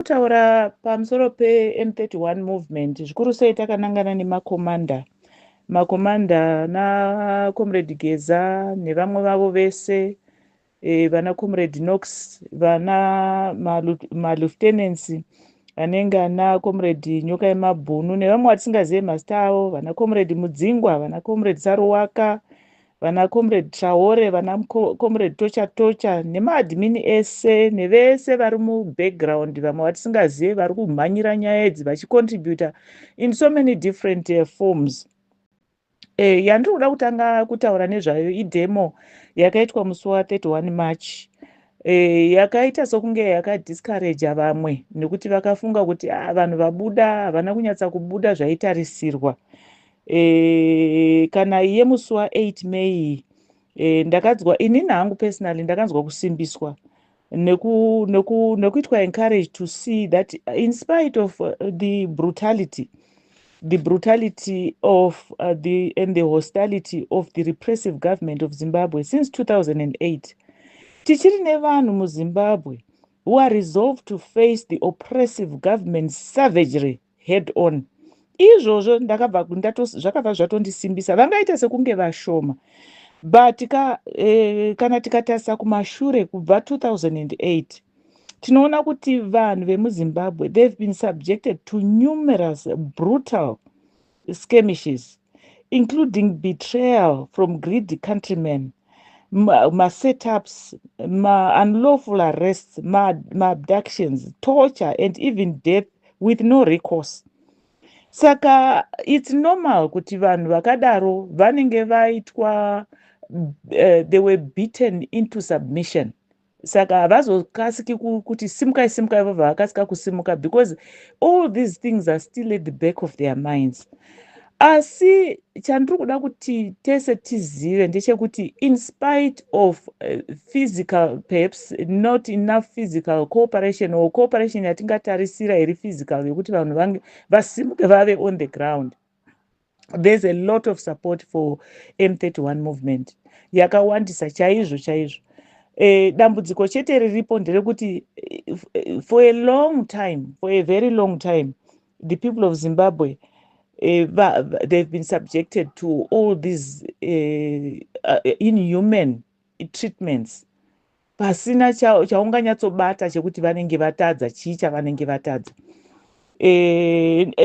Kutaura pamusoro peM31 movement, zvikuru sei takanangana nemakomanda, makomanda naComrade Geza nevamwe vavo vese, vana Comrade Knox, vana malieutenants anenge ana Comrade Nyoka yemabhunu nevamwe vatisingazive mazita avo, vana Comrade Mudzingwa, vana Comrade Saruwaka, vana Comrade Traore, vana Comrade Tocha Tocha nemaadmin ese nevese vari mubackground, vamwe vatisingazive vari kumhanyira nyaya idzi vachicontributa in so many different forms. Yandiri kuda kutanga kutaura nezvayo idemo yakaitwa musi wa31 March. Yakaita sokunge yakadiscouraja vamwe nekuti vakafunga kuti, ah, vanhu vabuda havana kunyatsa kubuda zvaitarisirwa. Kana iye musi wa8 May, ndakanzwa inini hangu personally ndakanzwa kusimbiswa nekuitwa encourage to see that in spite of the brutality of the and the hostility of the repressive government of Zimbabwe since 2008, tichiri nevanhu muZimbabwe who are resolved to face the oppressive government savagery head on. Izvozvo ndakabva zvakabva zvatondisimbisa. Vangaita sekunge vashoma, but kana tikatarisa kumashure kubva 2008, tinoona kuti vanhu vemuZimbabwe, they've been subjected to numerous brutal skirmishes, including betrayal from greedy countrymen, masetups, ma-unlawful arrests, maabductions, torture and even death with no recourse. Saka it's normal kuti vanhu vakadaro vanenge vaitwa, they were beaten into submission. Saka havazokasiki kuti simukai, simukai, vobva vakasika kusimuka because all these things are still at the back of their minds. Asi chandiri kuda kuti tese tizive ndechekuti in spite of physical, perhaps not enough physical cooperation or cooperation yatingatarisira iri physical yekuti vanhu vange vasimuke vave on the ground, there's a lot of support for M31 movement yakawandisa chaizvo chaizvo. Dambudziko chete riripo nderekuti for a long time, for a very long time, the people of Zimbabwe, they've been subjected to all these inhuman treatments pasina chaunganyatsobata chekuti vanenge vatadza chii, chavanenge vatadza.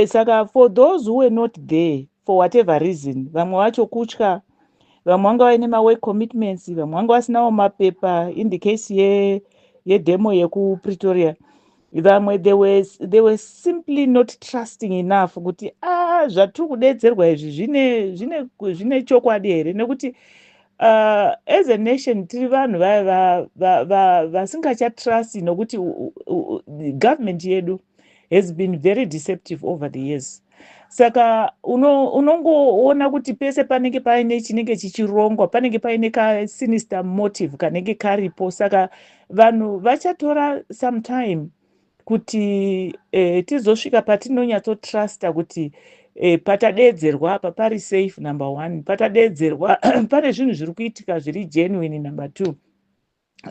Saka for those who were not there for whatever reason, vamwe vacho kutya, vamwe vanga vaine mawork commitments, vamwe vanga vasinawo mapepa, in the case yedemo yekuPretoria, vamwe they were simply not trusting enough kuti, a, ah, zvatiri kudedzerwa izvi zvine chokwadi here, nekuti as a nation tiri vanhu vaya vasingachatrust, nokuti government yedu has been very deceptive over the years. Saka unongoona kuti pese panenge paine chinenge chichirongwa, panenge paine kasinister motive kanenge karipo. Saka vanhu vachatora some time kuti tizosvika patinonyatsotrusta kuti patadedzerwa apa pari safe, number one, patadedzerwa pane zvinhu zviri kuitika zviri genuine, number two,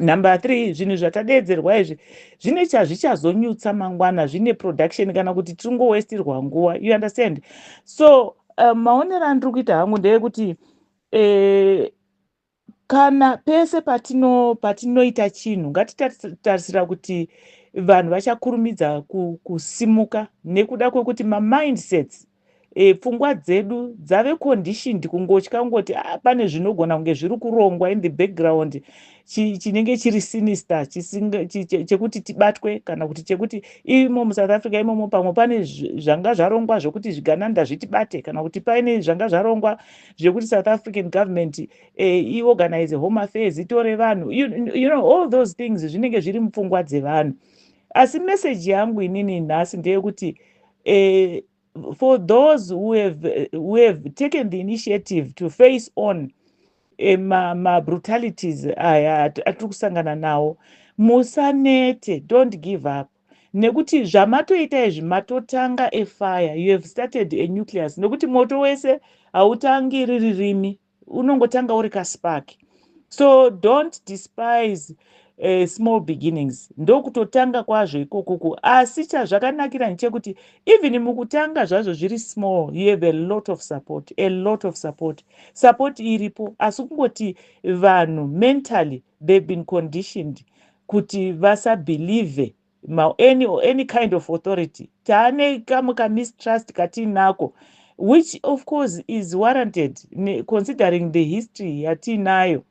number three, zvinhu zvatadedzerwa izvi zvine chazvichazonyutsa mangwana, zvine production, kana kuti tiringowestirwa nguva, you understand? So maonero andiri kuita hangu ndeyekuti kana pese patinoita chinhu, ngatitarisira kuti vanhu vachakurumidza kusimuka nekuda kwekuti mamindsets, pfungwa dzedu dzave conditioned kungotya, kungoti, ah, pane zvinogona kunge zviri kurongwa in the background chinenge chiri sinister, chekuti tibatwe, kana kuti chekuti imo muSouth Africa imomo pamwe pane zvanga zvarongwa zvokuti zvigananda zvitibate, kana kuti paine zvanga zvarongwa zvekuti South African government iorganize Home Affairs itore vanhu. All those things zvinenge zviri mupfungwa dzevanhu. Asi meseji yangu inini nhasi ndeyekuti for those who have taken the initiative to face on mabrutalities aya atiri kusangana nawo, musanete, don't give up, nekuti zvamatoita izvi matotanga a fire. You have started a nucleus, nekuti moto wese hautangi riri rimi, unongotanga uri kaspark. So don't despise Small beginnings, ndokutotanga kwazvo ikokuku. Asi chazvakanakira ndechekuti even mukutanga zvazvo zviri small, you have a lot of support, a lot of support. Support iripo, asi kungoti vanhu mentally they've been conditioned kuti vasabelieve any kind of authority. Taane kamwe kamistrust katiinako, which of course is warranted considering the history yatiinayo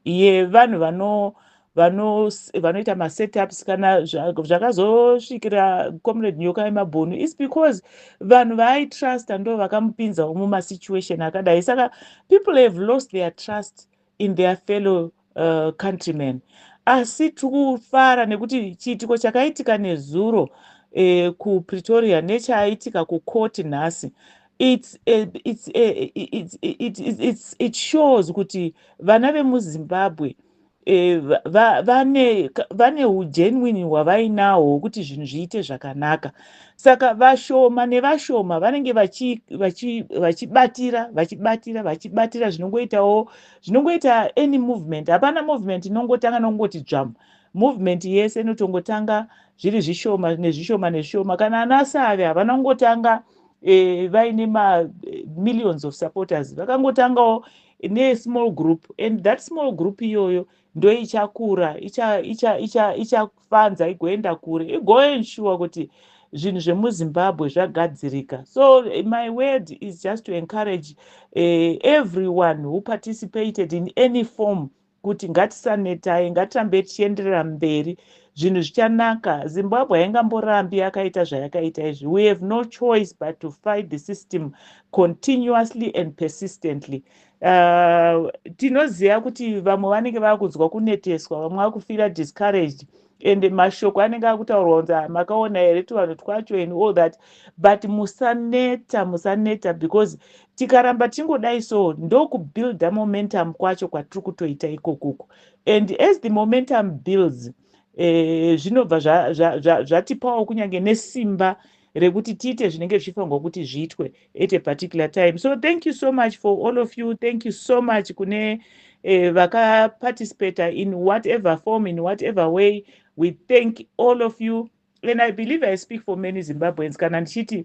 yevanhu vanoita masetups. Kana zvakazosvikira Comrade Nyoka Yemabhunu is because vanhu vaaitrusta ndo vakamupinzawo mumasituation akadai. Saka people have lost their trust in their fellow countrymen. Asi tiri kufara nekuti chiitiko chakaitika nezuro kuPretoria nechaitika kukoti nhasi, it shows kuti vana vemuZimbabwe vane ugenuine hwavainahwo hwekuti zvinhu zviite zvakanaka. Saka vashoma nevashoma vanenge vachibatira, vachibatira, vachibatira. Zvinongoitawo, zvinongoita any movement. Hapana movement inongotanga nokungoti dzvamu. Movement yese inotongotanga zviri zvishoma nezvishoma nezvishoma. Kana ana Save havana kungotanga vaine mamillions of supporters, vakangotangawo nesmall group, and that small group iyoyo ndo ichakura, ichafanza, igoenda kure, igoensure kuti zvinhu zvemuZimbabwe zvagadzirika. So my word is just to encourage everyone who participated in any form kuti ngatisanetai, ngatirambe tichienderera mberi, zvinhu zvichanaka. Zimbabwe haingamborambi yakaita zvayakaita izvi. We have no choice but to fight the system continuously and persistently. Tinoziva kuti vamwe vanenge vakunzwa kuneteswa, vamwe vakufeela discouraged, and mashoko anenge akutaurwa kunzi, ah, makaona here tuvanhu twacho and all that. But musaneta, musaneta, because tikaramba tingodai so, ndokubuilda momentum kwacho kwatiri kutoita ikokuko. And as the momentum builds, zvinobva zvatipawo kunyange nesimba rekuti tiite zvinenge zvichifanirwa kuti zviitwe at a particular time. So thank you so much for all of you. Thank you so much kune vakaparticipata in whatever form, in whatever way. We thank all of you, and I believe I speak for many Zimbabweans kana ndichiti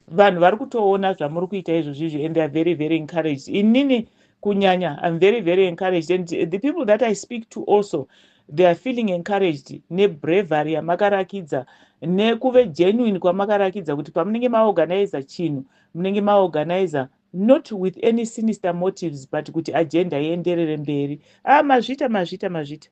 vanhu vari kutoona zvamuri kuita izvozvizvi, and they are very, very encouraged. Inini kunyanya, I'm very, very encouraged, and the people that I speak to also, they are feeling encouraged nebravery yamakarakidza, nekuve genuine kwamakarakidza, kuti pamunenge maorganiza chinhu, munenge maorganiza not with any sinister motives, but kuti agenda ienderere mberi. Ah, mazvita, mazvita, mazvita.